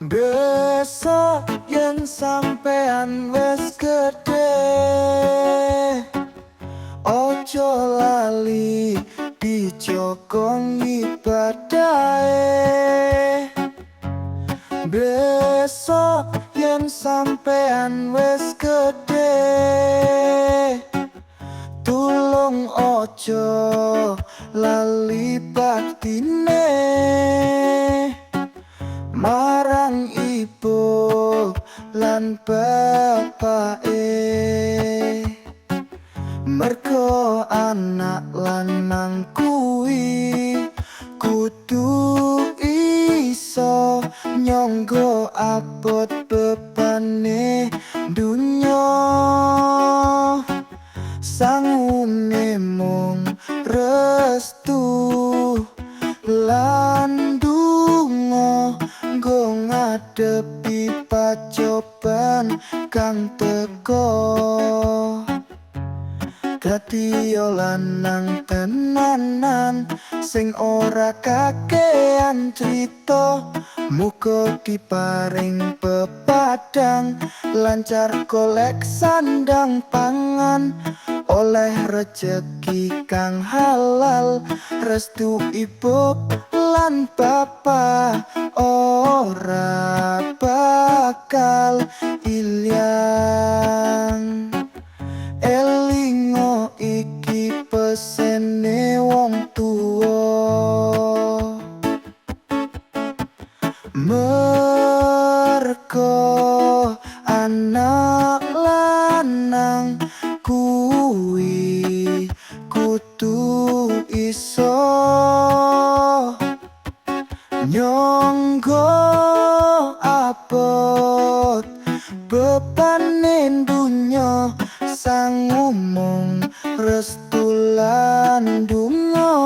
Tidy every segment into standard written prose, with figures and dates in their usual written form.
Besok yen sampean wis gede, ojo lali dijogo ibadahe. Besok yen sampean wis gede, tulung ojo lali baktine marang ibu lan bapake. Mergo anak lanang kuwi kudu iso nyangga abot bebane dunya. Sangune mung restu lan donga nggo ngadepi pacoban kang teko. Dadi lanang tenanan sing ora kakean crita. Muga diparing pepadang, lancar golek sandang pangan, oleh rejeki kang halal, restu ibu lan bapak ora bakal ilang. Elingo iki pesene wong tuwa. Mergo anak lanang kuwi kudu iso nyangga abot bebane dunya. Sangu mung restu lan donga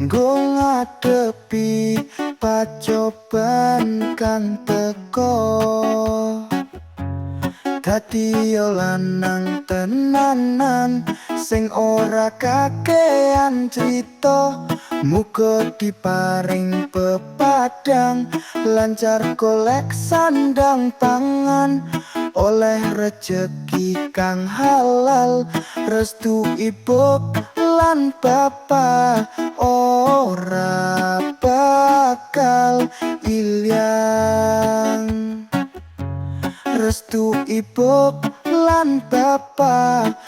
nggo ngadepi pacoban kang teko. Dadi lanang tenanan sing ora kakean crita. Muga diparing pepadang, lancar golek sandang pangan, oleh rejeki kang halal, restu ibu lan bapak ora bakal ilang. Restu ibu lan bapak.